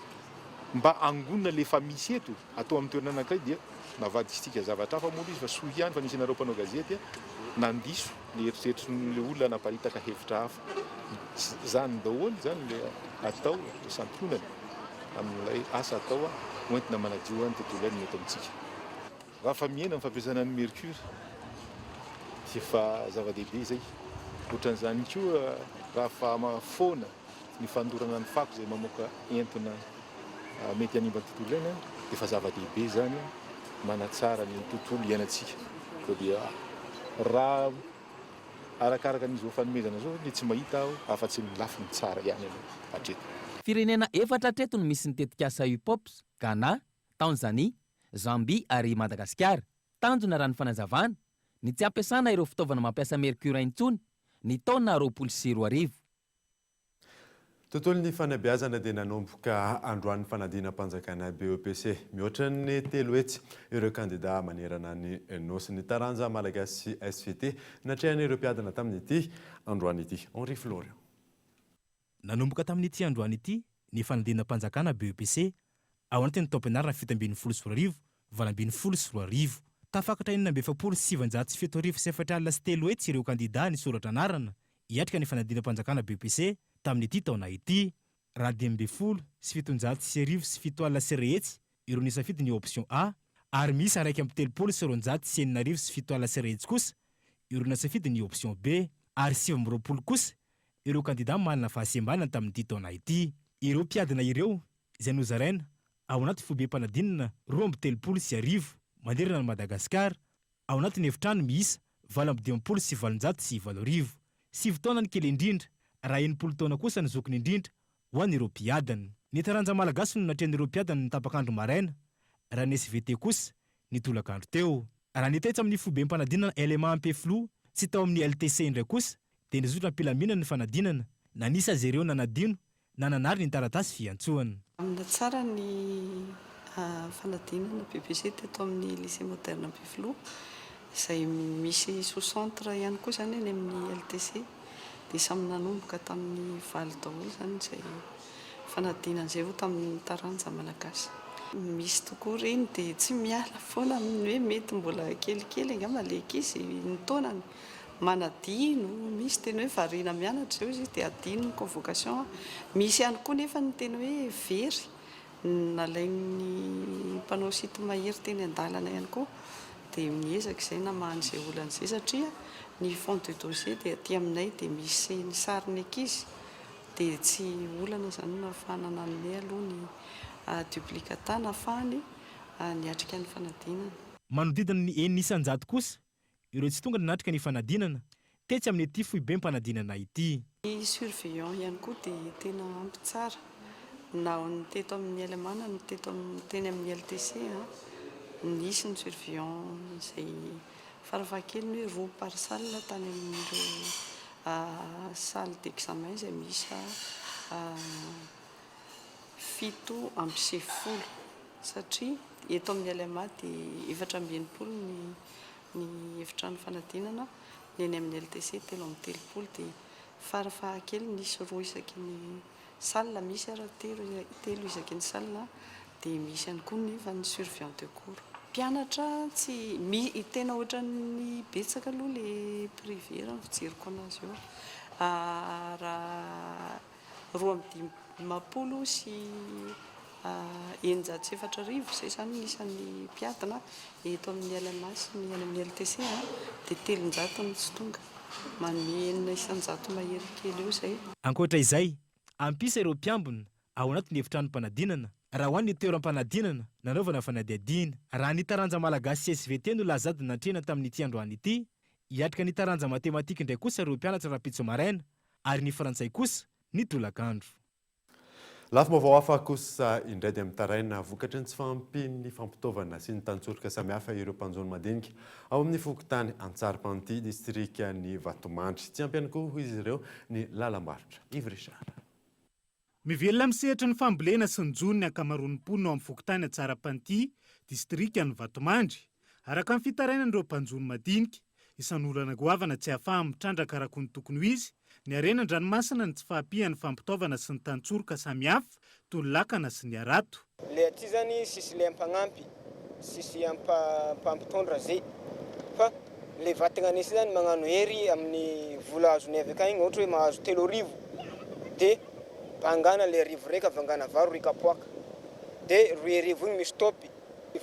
mba hangonina ilay efa misy eto, atao amin'ny toerana anankiray dia navadikitsika zavatra hafa moa ilay izy fa soa ihany fa nisy anareo mpanao gazety nandiso ny eritreritrin'ilay olona hanaparitaka hevitra hafa. Izany daholo izany ilay atao, ilay santionany amin'ilay asa atao hoentina manadio ny tontolo iainana eto amintsika. Raha fa mihena ny fampiasana ny mercure dia efa zava-dehibe izay. Ohatran'izany koa raha fa foana ny fandorana ny fako izay mamoaka entona mety hanimba ny tontolo iainana dia efa zava-dehibe izany manatsara ny tontolo iainantsika. Koa dia raha arakaraka an'izao fanomezana izao dia tsy mahita aho afa-tsy ny lafiny tsara ihany aloha hatreto. Firenena efatra hatreto no misy ny tetikasa UPOPS, Ghana, Tanzania, Zambia ary Madagasikara. Tanjona raha ny fanazavana, ny tsy hampiasana ireo fitaovana mampiasa mercure intsony ny taona 2020. Tontolon'ny fanabeazana dia nanomboka androany ny fanadinam-panjakana BEPC. Mihoatra ny 300 ireo kandida manerana ny Nosy. Ny taranja malagasy sy SVT natrehan'ireo mpiadina tamin'ity androany ity. Henri Florian. Nanomboka tamin'ity androany ity ny fanadinam-panjakana BEPC ao anatin'ny taom-pianarana 2017 2018. Tafakatra 1946 ireo kandidà nisoratra anarana hiatrika ny fanadinam-panjakana BEPC tamin'ity taona ity, raha 1715 ireo nisafidy ny option A ary miisa 231 600 kosa ireo nasafidy ny option B ary 29 kosa ireo kandidà manana fahasembanana tamin'ity taona ity. Ireo mpiadina ireo izay nozaraina ao anaty foibem-panadinana 1032 manerana an'i Madagasikara, ao anatin'ny efitrano miisa 858 88. Sivy taona ny kely indrindra raha 60 taona kosa ny zokiny indrindra ho an'ireo mpiadina. Ny taranja malagasy no natrehan'ireo mpiadina ny tapak'andro maraina, raha ny SVT kosa ny tolakandro teo. Raha ny tetsy amin'ny foibem-panadinana LMA Ampefiloha sy tao amin'ny LTC indray kosa dia nizotra am-pilaminana ny fanadinana, na nisy aza ireo nanadino na nanary ny taratasy fiantsoana. Nilamina tsara ny fanadinana BEPC teto amin'ny Lycée Moderne Ampefiloha, izay misy sous-centre ihany koa izany any amin'ny LTC. Dia samy nanomboka tamin'ny valo daholo izany izay fanadinana izay vao tamin'ny taranja malagasy. Misy tokoa ireny dia tsy miala foana amin'ny hoe mety mbola kelikely angamba ilay ankizy ny taonany. Manadino, misy teny hoe variana mianatra izao izy dia adino ny convocation, misy ihany koa nefa ny teny hoe very, nalain'ny mpanao sinto-mahery teny an-dalana ihany koa, dia miezaka izay namaha an'izay olana izay satria ny fond de dossier dia aty aminay dia misy ny sarin'ny ankizy dia tsy olana izany no nahafahana nanome aloha ny duplicata nahafahany niatrika ny fanadinana. Manodidina ny 6% kosa ireo tsy tonga nanatrika ny fanadinana tetsy amin'ity foibem-panadinana ity. Ny surveillant ihany koa dia tena ampy tsara na ny teto amin'ny LMA na ny teto amin'ny teny amin'ny LTC a, nisy ny surveillant izay farafahakeliny hoe roa par salle tany amin'ireo salle d'examen izay miisa 97 satria eto amin'ny LMA dia 64 ny ny efitrano fanadinana, ny eny amin'ny LTC 33 dia Farafahakeliny hisy roa isaky ny salle, misy ara telo telo isaky ny salle dia misy ihany koa nefa ny surveillant de cours. Mpianatra tsy mi tena ohatran'ny betsaka aloha le privé raha ny fijeriko anazy eo raha 4652 izay izany ny isan'ny mpiadina eto amin'ny LMA sy ny any amin'ny LTC dia 300 no tsy tonga. Manome 6% mahery kely eo izay. Ankoatra izay, ampisa ireo mpiambina ao anatin'ny efitranom-panadinana raha ho an'ny toeram-panadinana nanaovana fanadihadiana. Raha ny taranja malagasy sy SVT no lazady natrehina tamin'ity androany ity, hiatrika ny taranja matematika indray kosa ireo mpianatra rahampitso maraina ary ny frantsay kosa ny tolakandro. Lafim-baovao hafa kosa indray dia mitaraina vokatry ny tsy fahampian'ny fampitaovana sy ny tantsoroka samihafa ireo mpanjono madinika ao amin'ny fokontany Antsaripanty, distrikan'i Vatomandry. Tsy ampy ihany koa hoy izy ireo ny lalam-barotra. Yves Richard. Mivelona amin'ny sehatry ny fambolena sy ny jono ny ankamaroan'ny mponina ao amin'ny fokontany Antsarapanty, distrikan'i Vatomandry. Araka ny fitarainan'ireo mpanjono madinika, isan'ny olana goavana tsy ahafahany mitrandraka araka ny tokony ho izy ny harena an-dranomasina ny tsy fahampian'ny fampitaovana sy ny tantsoroka samihafa toy ny lakana sy ny harato. Le aty zany sisy le mpagnampy sisy mpampitondra ze fa le vatagna anesy zany magnano hery amin'ny vola azony avy akagny ohatra hoe mahazo 3000 de bangana le arivo reka vangana vary roy kapoaka de 2000 igny misy topy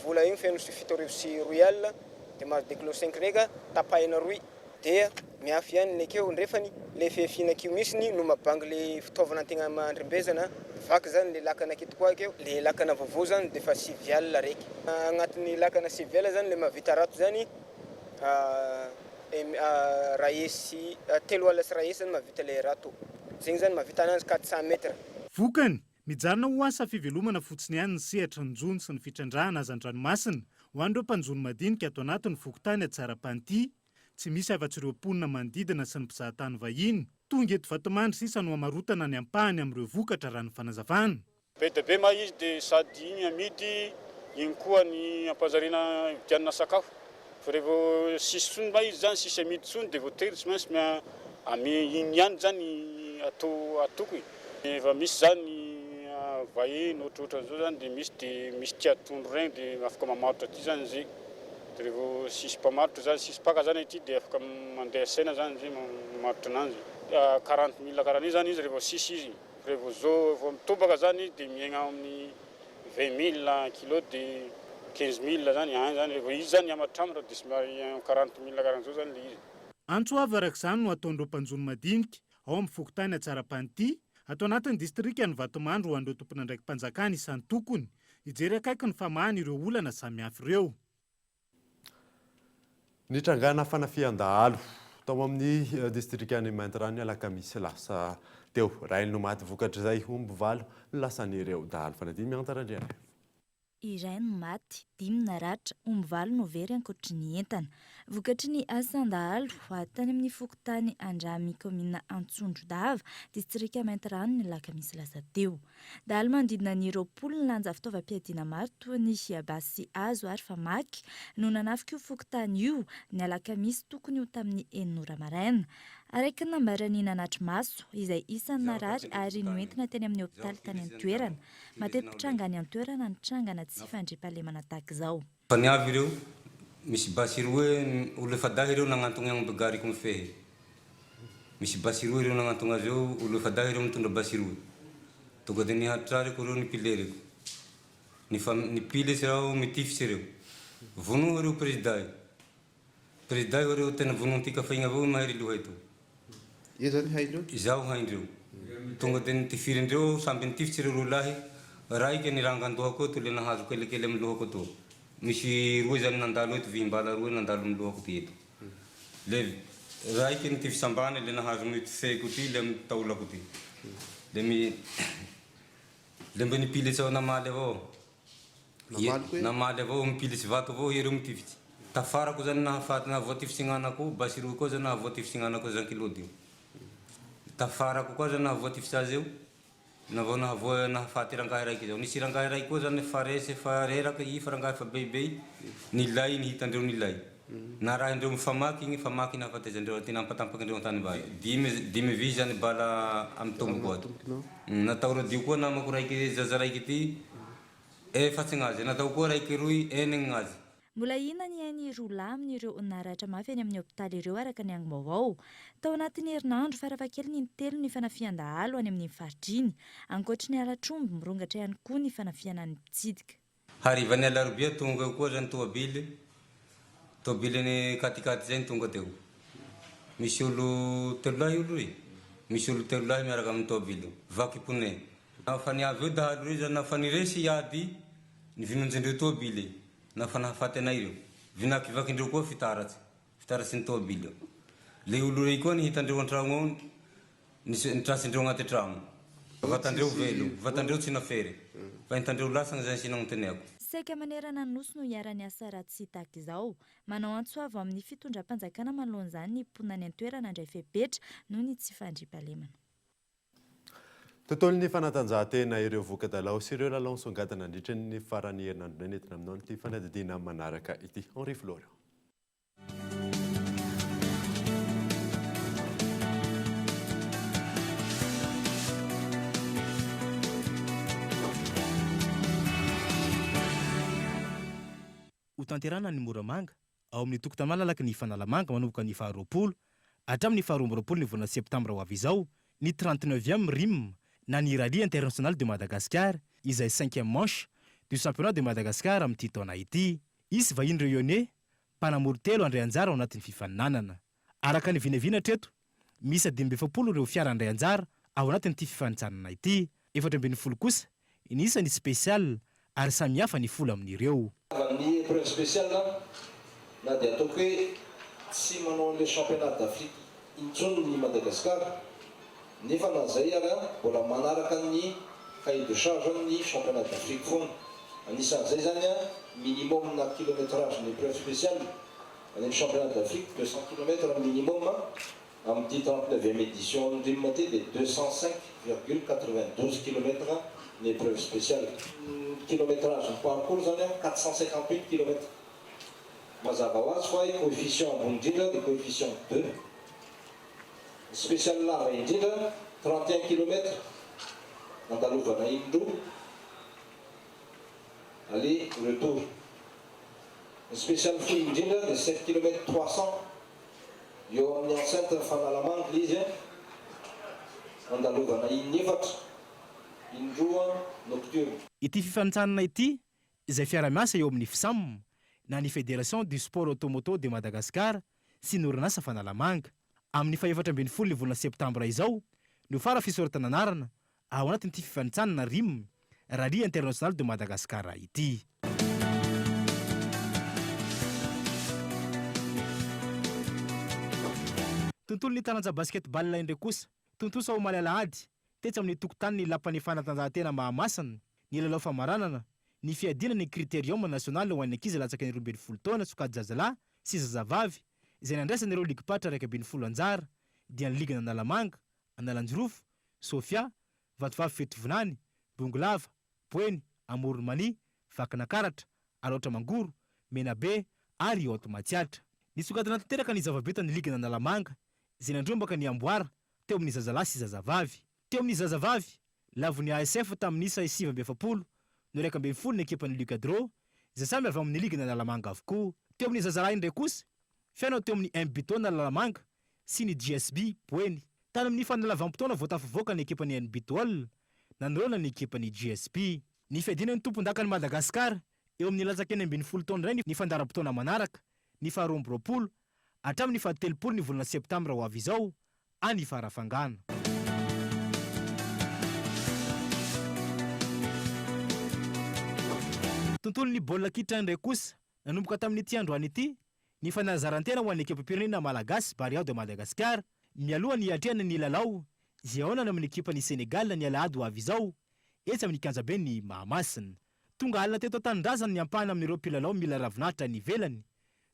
Vola igny feno sy 2270 de mahazo deux kilo cinq reka tapahina roy dia miafy ihany ny akeo ndrefany le fihafina akio misiny no mabangy le fitaovana antegna mandrimbezana vaky zany le lakana aketo koa akeo le lakana vaovao zany defa 90 reka agnatiny lakana 90 zany le mahavita rato zany ray hesy 130 zany mahavita le rato zegny zany mahavita ananjy 400 mètres. Vokany, Mijanona ho asa fivelomana fotsiny ihany ny sehatry ny jono sy ny fitrandrahana hazan-dranomasina ho an'ireo mpanjono madinika ato anatin'ny fokontany Atsarapanty. Tsy misy afa-tsy ireo mponina manodidina sy ny mpizahatany vahiny tonga eto Vatomandry sisa no hamarotana ny ampahany amin'ireo vokatra raha ny fanazavana. Be dia be ma izy dia sady iny amidy iny koa ny ampanjariana hividianana sakafo fa revo sisy tsony ma izy zany sisy amidy tsony dia voatery tsy maintsy iny ihany zany atao atoko e. Efa misy zany vahiny ohatrohatran'izao zany dia misy dia misy tia trondro regny dia afaka mamarotra aty zany izy dia revo sisy mpamarotra zany sisy mpaka zany aty dia afaka mandeha saina zany izy mamarotra ananjy 40 mille karaha zany izy revo sisy izy revo zao vao mitobaka zany izy dia miaigna amin'ny 20 mille kilo dia 15 mille zany any zany revo izy zany miamatramatra dia somary 40 mille karahan'izao zany le izy. Antso avo araka izany no ataon'ireo mpanjono madinika ao amin'ny fokontany Atsarapanty, ato anatin'ny distrikan'i Vatomandry ho an'ireo tompon'andraiki-panjakana isan-tokony hijery akaiky ny famahana ireo olana samihafa ireo. Nitrangana fanafihan-dahalo tao amin'ny distrikan'i Maintirano ny alakamisy lasa teo. Iray no maty vokatr'izay, omby valo no lasan'ireo dahalo. Fanadino Mianta Randrianaivo. Iray no maty, dimy naratra, omby valo no very ankoatry ny entana. Vokatry ny asan-dahalo, tany amin'ny fokontany Andramy kaominina Antsondrodava, distrika Maintirano ny alakamisy lasa teo. Dahalo manodidina ny 20 nilanja fitaovam-piadiana maro toa ny basy hazo ary famaky no nanafika io fokontany io ny alakamisy tokony ho tamin'ny enina ora maraina. Araka ny nambaran'ny nanatri-maso, izay isan'ny narary ary noentina teny amin'ny hopitaly tany an-toerana, Mateti-pitranga any an-toerana ny trangana tsy fandriampahalemana tahaka izao. Fa niavy ireo, misy basy roe, olo efa-dahy ireo nagnantogna agnomby gariko mifehy. Misy basy roe ireo nagnantogna azy eo, olo efa-dahy ireo mitondra basy roe. Tonga de nihatrariko ireo nipileriko. Nifa, nipilitsy raho mitifitsy ireo. Vonoa ireo prezida io. Prezida io reo tena vonoantika fa igny avao mahery loha eto. Iza ny haindreo? Izaho haindreo. Tonga de nitifirindreo samby nitifitsy reo roa lahy, raika niranga andohako eto le nahazo kelikely amy lohako atoa. Misy roe zany nandalo eto vihimbala roe nandalo amy lohako ty eto. Le raika nitifitsy ambany le nahazo amy feko ty le amy taolako ty. Le mi le mbe nipilitsy aho namaly avao. Namaly koa e? Namaly avao, mipilitsy vato avao iereo mitifitsy. Tafarako zany nahafaty nahavoatifitsy gn'anako, basy roy koa zany nahavoatifitsy gn'anako Jean Claude io. Tafarako koa zany nahavoatifitsy azy io, navao nahavoa nahafaty rangahy raiky zao. Nisy rangahy raiky koa zany fa resy fa reraka i fa rangahy fa beibey, nilay ny hitandreo nilay. Narahin-dreo mifamaky igny famaky nahafatezan-dreo aty nampatampakindreo an-tanimbary. Dimy dimy vy zany bala amy tomboko ato. Natao radio koa namako raiky zaza raiky ty efatsy gnazy, natao koa raiky roy enigny gnazy. Mbola ahiana ny ain'ny roa lahy amin'ireo naratra mafy any amin'ny hopitaly ireo araka ny angom-baovao. Tao anatin'ny herinandro, farafahakeliny intelo ny fanafihan-dahalo any amin'iny faritra iny. Ankoatry ny halatr'omby, mirongatra ihany koa ny fanafihana ny mpitsidika. Harivan'ny alarobia tonga eo koa zany toabily, toabilin'ny katikaty zay no tonga teo. Misy olo telo lahy olo roy? Misy olo telo lahy miaraka amin'ny toabily io. Vaky pneu. Nafa niavy eo dahalo reo zany, nafa niresy hiady, nivinonjindreo toabily. Nafa nahafaty anay ireo. Vinakivakindreo koa fitaratsy. Fitaratsy ny tôbily io. Le olo rey koa ny hitandreo antragno ao, nisy nitratsindreo agnaty tragno. Vatandreo velo, vatandreo tsy nafery. Fa entandreo lasagna zay asiana agnontaniako. Saika manerana ny Nosy no iharan'ny asa ratsy tahaka izao. Manao antso avo amin'ny fitondram-panjakana manoloana izany ny mponina any an-toerana handray fepetra noho ny tsy fandriampahalemana. Tontolon'ny fanatanjahantena, ireo voka-dalao sy ireo lalao nisongadina nandritra ny faran'ny herinandro indray nentina aminao amin'ity fanadihadiana manaraka ity. Henri Florian. Hotanterahina any Moramanga, ao amin'ny tokotany malalaky ny Fanalamanga manomboka ny faha 20 hatramin'ny faha 22 ny volana septambra ho avy izao ny trente-neuvième rim na ny Rallye International de Madagascar izay cinquième manche du championnat de Madagascar amin'ity taona ity. Hisy vahiny Réunionnais mpanamory telo handray anjara ao anatin'ny fifaninanana. Araka ny vinavina hatreto, miisa 45 ireo fiara handray anjara ao anatin'ity fifanintsanana ity. 14 kosa ny isan'ny spécial ary samy hafa ny folo amin'ireo. Ny épreuve spéciale na dia ataoko hoe tsy manao an'ilay championnat d'Afrique intsony ny Madagascar nefa na zay ary mbola manaraka ny cahier de charge ny championnat d'Afrique foana. Anisan'izay zany minimum na kilométrage ny épreuve spéciale any amin'ny championnat d'Afrique 200 kilomètres minimum. Amin'ity 39 ème édition ny RIM ity dia 205,92 kilomètres ny épreuve spéciale. Ny kilométrage ny parcours izany 458 kilomètres. Mazava ho azy fa coefficient ambony indrindra dia coefficient deux. Ny spéciale lava indrindra 31 kilomètres andalovana indroa aller retour. Ny spéciale fohy indrindra dia sept kilomètres 300. Eo amin'ny enceinte Fanalamanga ilay izy an, andalovana in'efatra, indroa nocturne. Ity fifanintsanana ity, izay fiara-miasa eo amin'ny FSAM, na ny Fédération du Sport Automoto de Madagascar sy ny orinasa Fanalamanga. Amin'ny fahefatra ambin'ny folo ny volana septambra izao no fara fisoratana anarana ao anatin'ity fifanintsanana rim, Rallye International de Madagascar, ity. Tontolon'ny taranja basket-ball indray kosa, tontosa omaly alahady, tetsy amin'ny tokotanin'ny Lapan'ny fanatanjahantena Mahamasina, ny lalao famaranana, ny fiadiana ny Critérium national ho an'ny ankizy latsaky ny 12 taona sokajy zazalahy sy zazavavy, izay nandraisan'ireo ligim-paritra 11 anjara, dia ny ligin'Analamanga, Analanjirofo, Sofia, Vatovavy Fitovinany, Bongolava, Boeny, Amoron'i Mania, Vakinakaratra, Alaotra Mangoro, Menabe ary Haute Matsiatra. Nisongadina tanteraka ny zava-bitan'ny ligin'Analamanga izay nandrombaka ny amboara teo amin'ny zazalahy sy zazavavy. Teo amin'ny zazavavy, lavon'ny ASF tamin'ny isa 49 no 11 ny ekipan'ny Lucadro izay samy avy ao amin'ny ligin'Analamanga avokoa. Teo amin'ny zazalahy indray kosa, fihaonana teo amin'ny MBTO Analamanga sy ny JSB Boeny. Tany amin'ny fanalavam-potoana vao tafavoaka ny ekipan'ny NBTOL nanoloana ny ekipan'ny JSB. Ny fiadiana ny tompondakan'i Madagasikara eo amin'ny latsaky 16 taona indray ny fandaharam-potoana manaraka, ny faha 22 hatramin'ny faha 30 ny volana septambra ho avy izao, any Farafangana. Tontolon'ny baolina kitra indray kosa, nanomboka tamin'ity androany ity, ny fanazaran-tena ho an'ny ekipam-pirenena malagasy Barea de Madagascar, mialoha ny hiatrehana ny lalao izay haonana amin'ny ekipan'i Sénégal ny alahady ho avy izao, etsy amin'ny kianjaben'i Mahamasina. Tonga alina teto an-tanindrazana ny ampahany amin'ireo mpilalao mila ravinahitra any ivelany,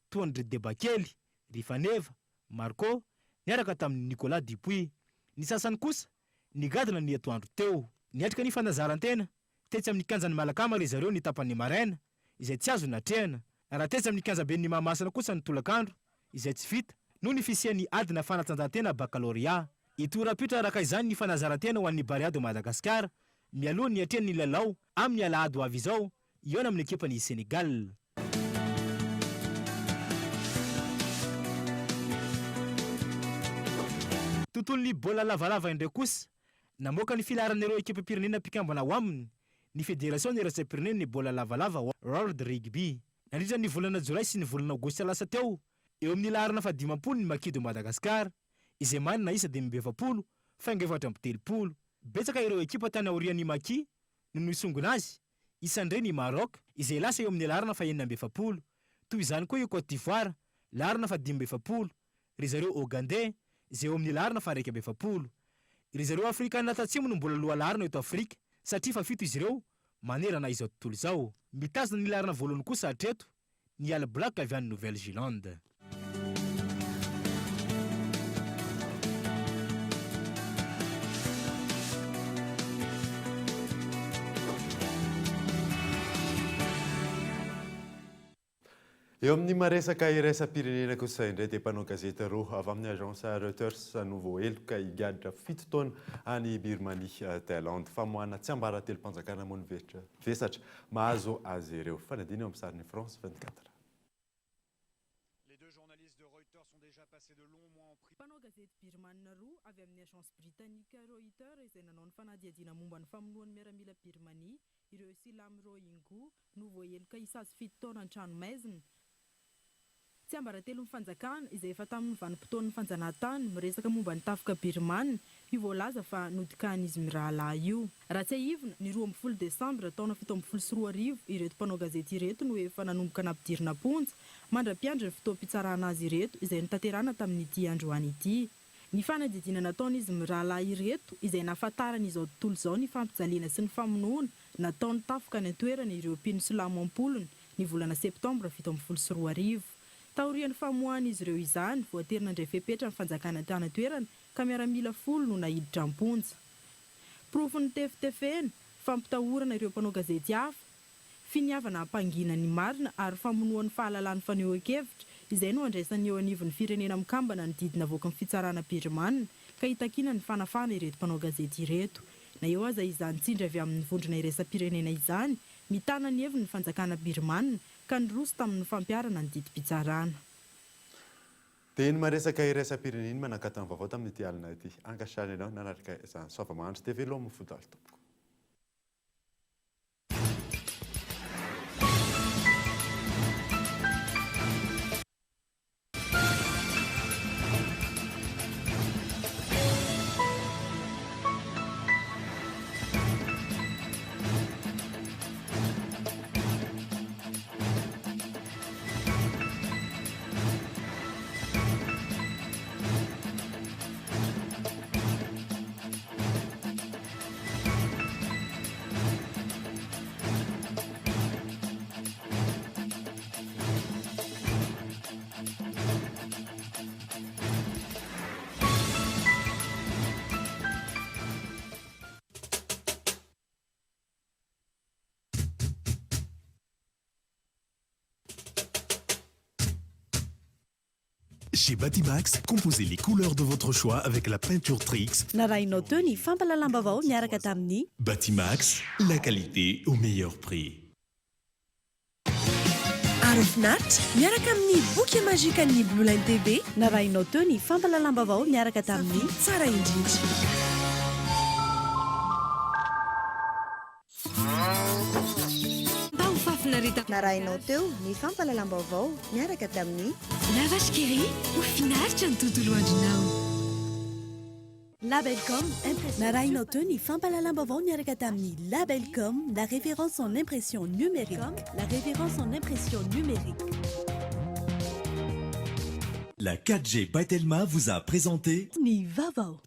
toa an-dry Debakely, ry Faneva, Marco, niaraka tamin'i Nicolas Dupuis. Ny sasany kosa, nigadona ny atoandro teo. Niatrika ny fanazaran-tena, tetsy amin'ny kianjan'i Malakama ry zareo ny tapany maraina, izay tsy azo natrehana. Raha tetsy amin'ny kianjaben'ny Mahamasina kosa ny tolakandro, izay tsy vita, noho ny fisian'ny adina fanatanjahantena bakalorea. Hitora-pitra araka izany ny fanazarantena ho an'ny Barea de Madagascar, mialoha ny hiatrehany ny lalao amin'ny alahady ho avy izao, hihaona amin'ny ekipan'i Sénégal. Tontolon'ny baolina lavalava indray kosa, namoaka ny filaharan'ireo ekipam-pirenena mpikambana ao aminy ny Federasiona iraisam-pirenen'ny baolina lavalava World Rugby. Nandritra ny volana jolay sy ny volana aogositra lasa teo, eo amin'ny laharana fahadimampolo ny Maki de Madagascar, izay manana isa 45 faingo 34. Betsaka ireo ekipa tany aorian'ny Maki no nisongona azy, isan'ireny i Maroc, izay lasa eo amin'ny laharana faha-46. Toy izany koa i Côte d'Ivoire, laharana faha-45, ry zareo Ogandey, izay eo amin'ny laharana faha-41. Ry zareo Afrikana Tatsimo no mbola lohalaharana eto Afrika, satria fahafito izy ireo manerana izao tontolo izao. Mitazona ny laharana voalohany kosa hatreto ny All Blacks avy any Nouvelle-Zelande. Eo amin'ny maresaka iraisam-pirenena kosa indray dia mpanao gazety roa avy amin'ny agence Reuters no voaheloka higadra fito taona any Birmanie, Thaïlande. Famoahana tsiambaratelom-panjakana moa no vesatra mahazo azy ireo. Fanadihana eo amin'ny sarin'ny France 24. Mpanao gazety Birmana roa avy amin'ny agence Britannique Reuters izay nanao ny fanadihadiana momba ny famonoan'ny miaramila Birmania ireo Silamo Rohingya no voaheloka hisazy fito taona an-tranomaizina. Tsiambaratelon'ny fanjakana, izay efa tamin'ny vanim-potoan'ny fanjanahantany, miresaka momba ny tafika Birmana, io voalaza fa nodikan'izy mirahalahy io. Raha tsiahivina, ny 12 desambra taona 2017 ireto mpanao gazety ireto no efa nanomboka nampidirina am-ponja, mandra-piandry ny fotoam-pitsarana azy ireto izay notanterahina tamin'ity androany ity. Ny fanadihadiana nataon'izy mirahalahy ireto, izay nahafantarany izao tontolo izao ny fampijaliana sy ny famonoana nataon'ny tafika any an-toerana ireo mpino silamo am-polony, ny volana septambra 2017. Taorian'ny famoahan'izy ireo izany, voatery nandray fepetra ny fanjakana tany an-toerana ka miaramila folo no naiditra am-ponja. Porofon'ny tefitefena, fampitahorana ireo mpanao gazety hafa, Finiavana hampangina ny marina ary famonoan'ny fahalalan'ny fanehoan-kevitra, izay no andraisan'ny eo anivon'ny Firenena Mikambana ny didy navoakan'ny fitsarana Birmana ka hitakiana ny fanafahana ireto mpanao gazety ireto. Na eo aza izany tsindry avy amin'ny vondrona iraisam-pirenena izany, mitana ny heviny ny fanjakana Birmana ka niroso tamin'ny fampiharana ny didim-pitsarana. Dia ny maresaka iraisam-pirenena manakatona ny vaovao tamin'ity alina ity. Ankasitrahana ianao nanaraka izany. Soava-mahandry dia veloma fodalo tompoko. Chez Batimax, composez les couleurs de votre choix avec la peinture Trix. Narahinao teo ny fampahalalam-baovao niaraka tamin'ny. Batimax, la qualité au meilleur prix. Aro finaritra miaraka amin'ny boky magique-n'ny Blue Line TV. Narahinao teo ny fampahalalam-baovao niaraka tamin'ny. Tsara indrindra. Mba ho fahafinaretana. Narahinao teo ny fampahalalam-baovao niaraka tamin'ny. La Vache qui rit, ho finaritra ny tontolo andronao. Labelcom, impression. Narahinao teo ny fampahalalam-baovao niaraka tamin'ny Labelcom, la référence en impression numérique. La référence en impression numérique. La 4G by Telma vous a présenté. Ny vaovao.